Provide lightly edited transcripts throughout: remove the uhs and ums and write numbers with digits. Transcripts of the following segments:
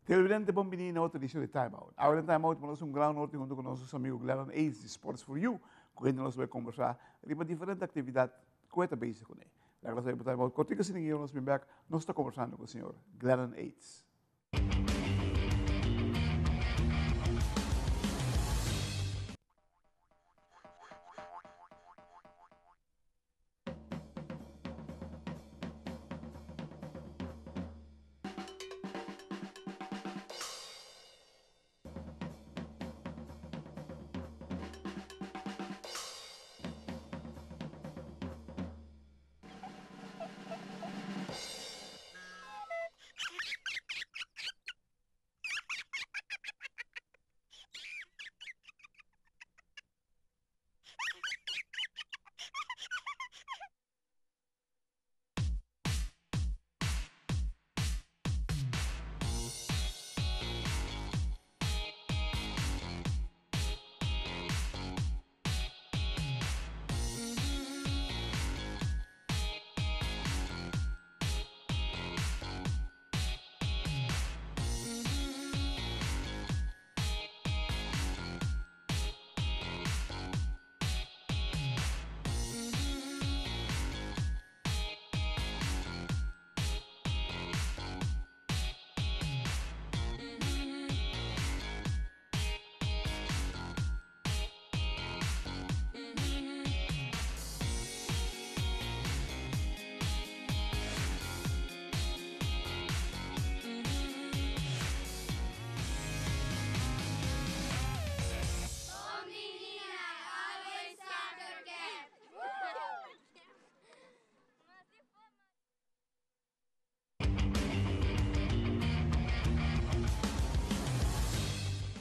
Televidente bon bini na otro edicion di Time Out. Awe den Time Out nos un gran honor tin hunto cu nos amigo Glennon Ace di Sports for You, cu hende nos bay conversa riba diferente actividad cu e ta bezig cune. Laga nos bay pa Time Out cortico sin ningun nos bin bek, nos ta conversando cu señor Glennon Ace.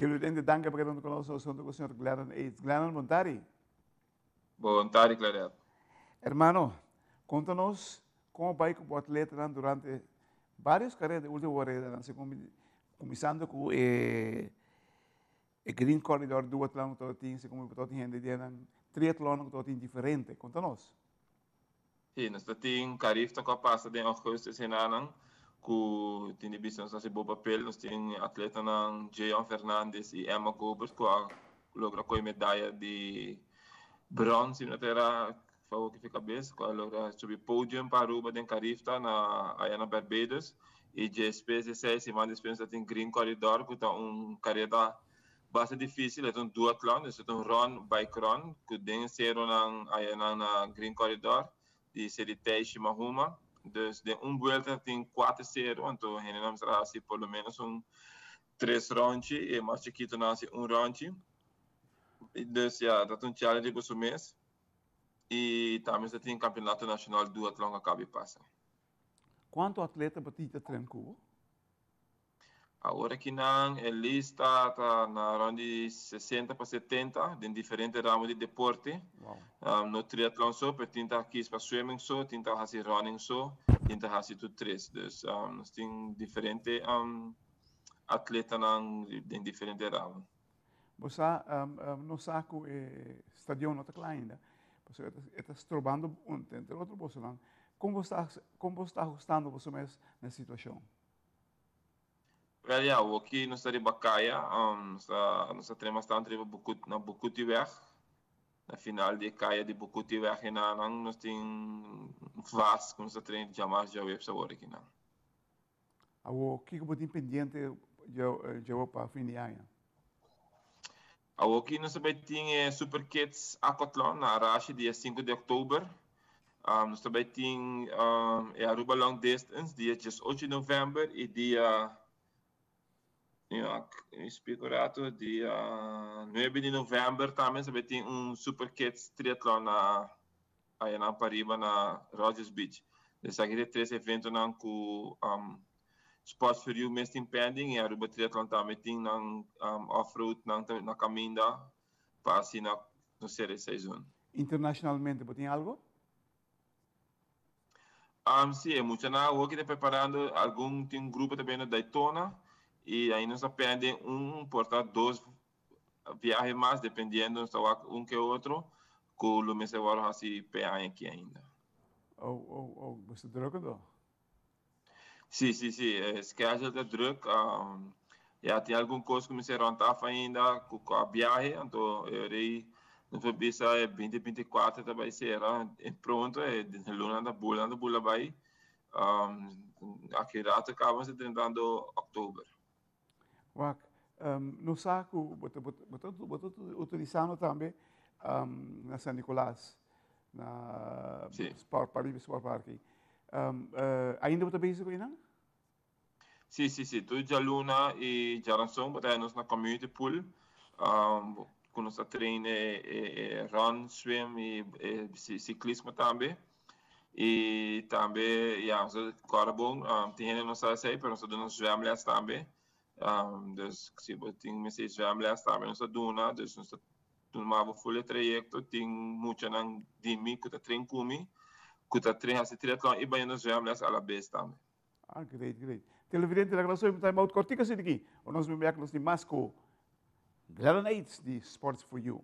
Televidente, danki pa keda ku nos huntu ku señor Glennon Ates. Glennon, bon tardi. Bon tardi, Claret. Hermano, konta nos kon a bai ku bo atletanan durante varios karera di ultimo karedanan, segun kuminsando ku e e Green Corridor duatlon ku tabatin, segun mi tabatin hende di nan triatlon ku tabatin diferente. Konta nos. Sí, nos ta tin Carifta ku a pasa den augustus enanan ku tin di bisa nos hasi bo papel. Nos tin atletanan Jeon Fernandez i Emma Gobert ku a logra koe medaya di brons si mi no ta era fawor ki fi kabes ku a logra subi podium pa Aruba den Carifta na aya na Barbados. I djespues di esei siman despues nos ta tin Green Corridor ku ta un kareda Basta dificil, e ta un duatlon, dus e ta un run, bike run, cu den e ceronan ayanan na Green Corridor di Seri Teishi Mahuma. Dus den un buelta tin cuater cero, anto hendenan mester a haci por lo menos un tres rondje y e mas chikitonan haci un rondje. Dus ya, ta un challenge riba su mes. Y tambe ta tin campeonato nacional duatlon a caba di pasa. Cuanto atleta bo tin ta train cu bo? Awor aki nan e lista ta na rond di 60 pa 70 den diferente ramo di deporte. Wow. No triatlon so, pero tin ta kies pa swimming so, tin ta hasi running so, tin ta hasi tur tres. Dus nos tin diferente atletanan den diferente ramo. Bo sa, nos sa ku e stadion no ta kla ainda, pasobra e ta strobando entre otro bosonan. Kon bo sta, kon bo sta ahustando boso mes na e situashon? Wel ya, awoki nos ta riba kaya, nos ta nos ta train bastante riba Bukut na Bukutiweg, na final di e kaya di Bukutiweg enanan nos tin vas ku nos ta train djamars djaweps awor akinan. Awor kiko bo tin pendiente djawe pa fin di aña? Awoki nos ta bai tin e Super Kids Aquathlon na Arashi dia sinku di oktober. Nos ta bai tin e Aruba Long Distance dia diesocho di november y dia, mi splika un rato, dia nuebe di november tambe nos ta bai tin un Super Kids Triathlon na ayanan pariba na Rogers Beach. Esaki ta e tres eventonan cu Sports for You mes tin pending y Aruba Triathlon tambe tin nan off road nan ta na caminda pa asina nos cera e seizoen. Internacionalmente bo tin algo? Si, e muchanan awor ki ta preparando algun tin un grupo ta bini na Daytona y ainda nos ta pending un por ta dos viahe mas dependiendo nos ta wak un ke otro cu lo mester worde haci p'e aña aki ainda. Oh, oh, oh, bo sta druk anto? Sí, sí, sí, e schedule ta druk. Ya tin algun kos ku mester rond af ainda ku a biahe, anto e ora ei nos por bisa e 2024 ta bai sera en pronto, e lunanan ta bula, ta bula bai. Aki rato kaba nos ta drentando oktober. Wak, nos sa ku bo ta bo ta bo ta utilisando tambe na San Nicolas, na Sport Park, Sport Park. Ainda bo ta bezig ku einan? Sí, sí, sí. Tur djaluna i djaranson bo ta haña nos na community pool ku nos ta train e run, swim i e siklismo tambe. I tambe ya nos ta kòrda bon tin hende no sa esei pero nos ta duna zwemles tambe. Dus si bo tin mester zwemles tambe nos ta duna. Dus nos ta tuma bo ful e trayekto. Tin muchanan di mi ku ta train ku mi ku ta train hasi triatlon i baña na zwemles alabes tambe. Ah, great, great. Televidente, laga nos oí un time out kortico así di aki. O nos bin bek nos tin mas ku Glennon Ates di Sports for You.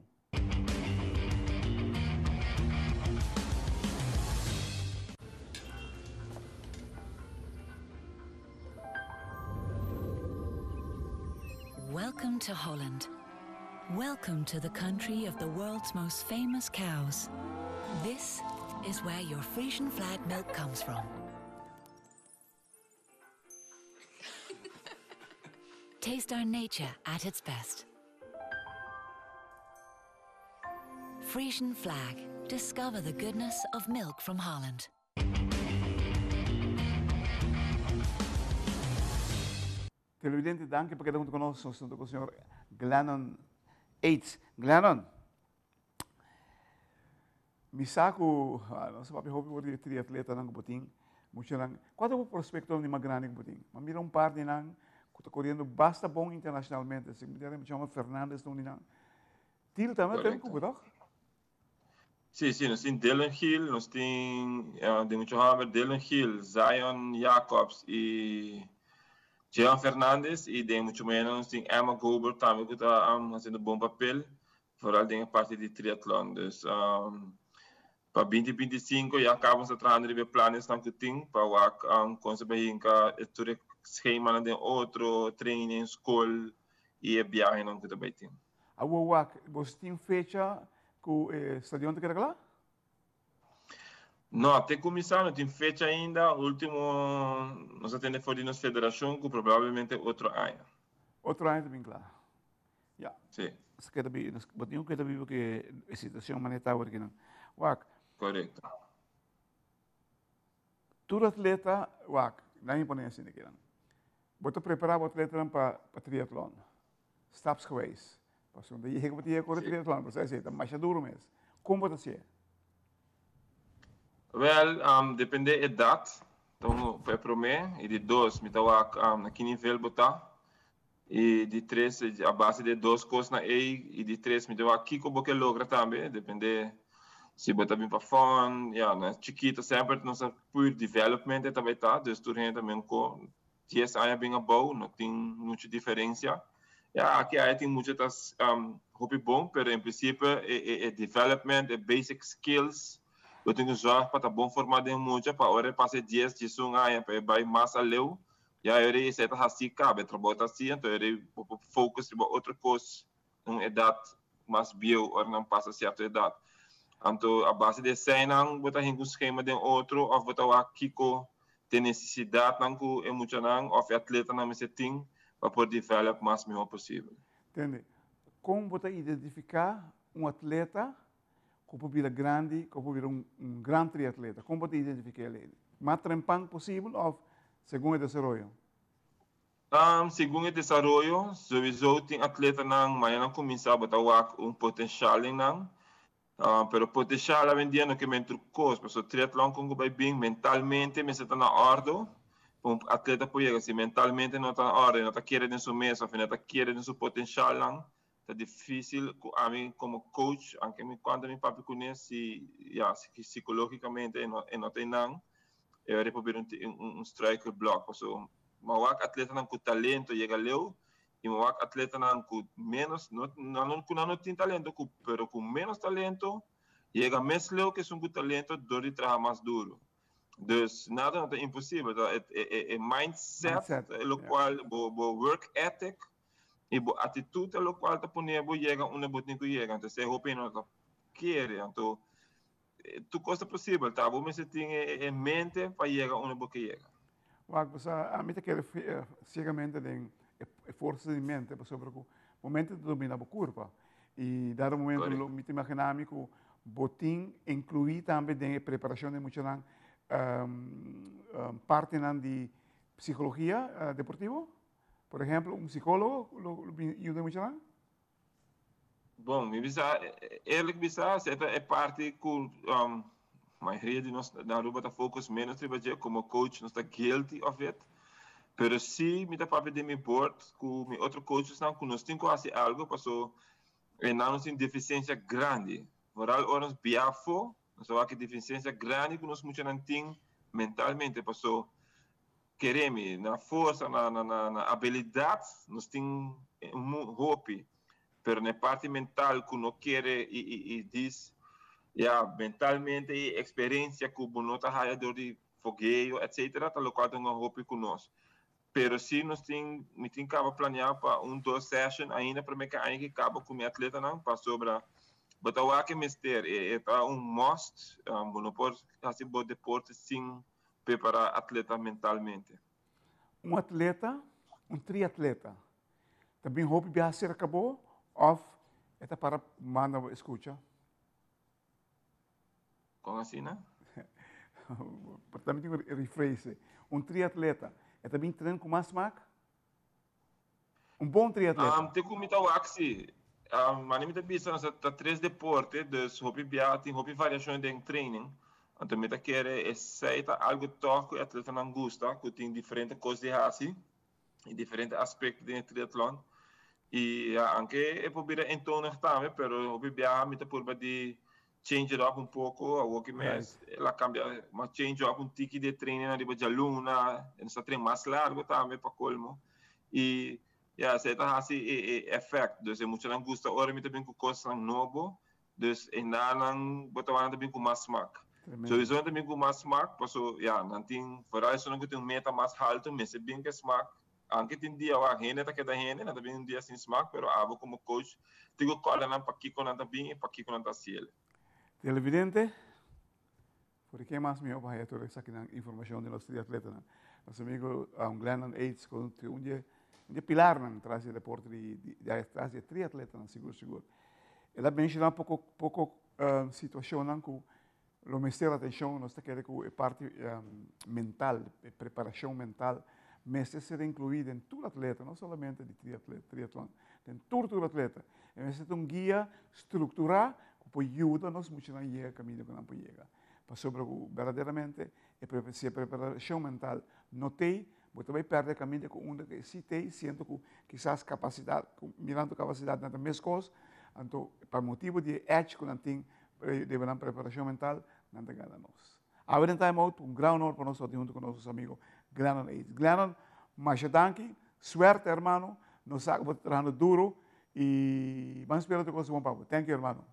Welcome to Holland. Welcome to the country of the world's most famous cows. This is where your Frisian flag milk comes from. Taste our nature at its best. Frisian flag. Discover the goodness of milk from Holland. Televidente, danki pa keda huntu ku nos. Nos ta ku señor Glennon Ates. Glennon, Mi sa ku nos a papia hopi for di e triatletanan ku bo tin, muchanan. Kua ta bo prospektonan di mas grandi ku bo tin? Mi a mira un par di nan ku ta koriendo basta bon internashonalmente. Si mi chama Fernandez ta un di nan. Thiel tambe ta ku bo, tòg? Sí, sí, nos tin Dylan Gil, nos tin di mucha hòmber Dylan Gil, Zion Jacobs i Jeon Fernandez i den mucha muhernan nos tin Emma Gobert tambe ku ta hasiendo bon papel. Vooral den e parti di triatlon. Dus pa 2025 ya caba nos ta trahando riba e planesnan cu tin pa wak con se bay hinca e tur e schemanan den otro, training, school y e biahenan cu ta bay tin. Awor wak, boso tin fecha cu e stadion ta keda cla? No, te cuminsa no tin fecha ainda. Ultimo nos a tende for di nos federacion cu probablemente otro aña. Otro aña ta bin cla. Ja. Sí. Nos keda bi, nos, bo tin ku keda biba ku e situashon manera ta awor akinan. Wak. Korekto. Tur atleta, wak, nan mi pone asina akinan. Bo ta prepará bo atletanan pa pa triatlon. Stapsgewijs. Pasobra bo ta yega bo ta yega kore triatlon, pero sa esei ta masha duru mes. Kon bo ta hasié? Wèl, dependé edat, ta unu pa e promé, i di dos mi ta wak na ki nivel bo ta. I di tres, a base di e dos kosnan ei, i di tres mi ta wak kiko bo ke logra tambe, depende si bo ta bin pa fun, ya, na chikito semper nos a puur development e ta bai ta, dus tur hende ta men ko dies aña bin abou, no tin muchu diferencia. Ya, aki aya tin mucha ta hopi bon, pero en principio e e development, e basic skills, bo tin ku zorg pa ta bon forma den mucha pa ora e pasa e dies, diesun aña pa e bai mas aleu, Ya e rei esei ta hasi kaba e trabou ta hasi, anto e rei bo por focus riba otro kos un edat mas bieu ora nan pasa sierto edat. Anto a base di eseinan bo ta hinka un skema den otro òf bo ta wak kiko t'e nesesidatnan ku e muchanan òf e atletanan mester tin pa por develop mas mihó posibel. Tende, kon bo ta identifiká un atleta ku por bira grandi, ku por bira un gran triatleta? Kon bo ta identifiká el? Mas trempan posibel òf segun e desaroyo? Segun e desaroyo, souiso tin atletanan mañana nan kuminsá bo ta wak un potenshal den nan. Pero potenshal awendia no ke men tur kos, pasobra triatlon kon ku bai bin mentalmente mester ta na òrdu pa un atleta por yega. Si mentalmente no ta na òrdu, e no ta kere den su mes òf e no ta kere den su potenshalnan, ta dificil cu ami como coach, aunke mi cuanto mi papia cune, si ya psicologicamente e no e no ta einan, e ora e por bira un un struikelblok. Pasobra mi a wak atletanan cu talento yega leu y mi a wak atletanan cu menos, no no cu nan no tin talento cu pero cu menos talento yega mes leu cu esun cu talento dor di traha mas duro. Dus nada no ta imposibel, ta e mindset, mindset locual bo work ethic y bo actitud ta locual ta pone bo yega unda bo tin cu yega. Entonces e hopi no ta kere, anto tur cos ta posibel, ta bo mester tin e mente pa yega unda bo ke yega. Wak, bo sa, ami ta kere ciegamente den e forsa di mente, pasobra cu bo mente ta domina bo curpa. Y dado momento lo mi ta imagina mi cu bo tin inclui tambe den e preparacion di muchanan partinan di psicologia deportivo? Por ehemplo, un psicologo lo bin yuda e muchanan? Bon, mi bisa, eerlijk bisa, esei ta e parti ku mayoria di nos na Aruba ta focus menos riba dje. Como coach nos ta guilty of it. Pero si mi ta papia den mi board ku mi otro coachesnan ku nos tin ku hasi algo paso nan nos tin deficiencia grandi. Vooral ora nos bia afo, nos a wak e deficiencia grandi ku nos muchanan tin mentalmente paso Kere mi, na forsa, na na na abilidad nos tin hopi, pero na e parti mental cu no kere y y y dis ya mentalmente y experiencia cu bo no ta haya door di fogeo etcetera ta locual ta hunga hopi cu nos. Pero si nos tin, mi tin caba planea pa un dos session ainda prome ke aña ki caba cu mi atletanan pasobra bo ta wak e mester, e ta un must, bo no por haci bo deporte sin Prepará atleta mentalmente. Un atleta, un triatleta, ta bin hopi biaha serka bo òf e ta para manda bo eskucha? Kon asina? Por mi tin ku rephrase. Un triatleta, e ta bin tren ku mas smak? Un bon triatleta. Te ku mi ta wak si. Mane mi ta bisa nos ta tres deporte, dus hopi bia tin hopi variashon den training. Anto mi ta kere esei ta algu tòg ku e atletanan gusta, ku tin diferente kos di hasi i diferente aspekto den e triatlon. I ya, anke e por bira eentonig tambe, pero hopi biaha mi ta purba di change it up un poco, awor ki mes el a cambia, mas change up un tiki de training ariba djaluna, e nos ta train mas largo tambe pa colmo, y ya esey ta haci e e effect, dus e muchanan gusta ora mi ta bin cu cosnan nobo, dus e nanan bo ta wak nan ta bin cu mas smak. Sowieso nan ta bin cu mas smak, paso ya nan tin, vooral esunnan cu tin un meta mas halto mester bin cu e smak. Anke tin dia wak hende ta keda hende, nan ta bin un dia sin smak, pero abo komo coach tin ku kòrda nan pakiko nan ta bin i pakiko nan ta hasi el. Televidente, for di ken mas mihó pa haya tur esakinan informashon di nos triatletanan? Nos amigo Glennon Ates ku ta un di e un di e pilarnan tras di e deporte di di tras di e triatletanan sigur sigur. El a menshoná poko poko situashonnan ku Lo mester atencion, nos ta kere cu e parti mental, e preparacion mental mester ser inclui den tur atleta, no solamente di triatlon, den tur tur atleta. E mester ta un guia structura cu por yuda nos muchanan yega caminda cu nan por yega. Pasobra cu berdaderamente si e preparacion mental no t'ey, bo ta bay perde caminda cu unda cu si t'ey, siento cu kisas capacidad, mirando capacidad nan ta mescos, anto pa motibo di e edge cu nan tin Riba nan preparacion mental, nan ta gana nos. Awe den Time Out, un gran honor pa nos ta hunto cu nos amigo Glennon Ates. Glennon, masha danki, suerte hermano, nos sa cu bo ta trahando duro y ban spera tur cos bon pa bo. Thank you hermano.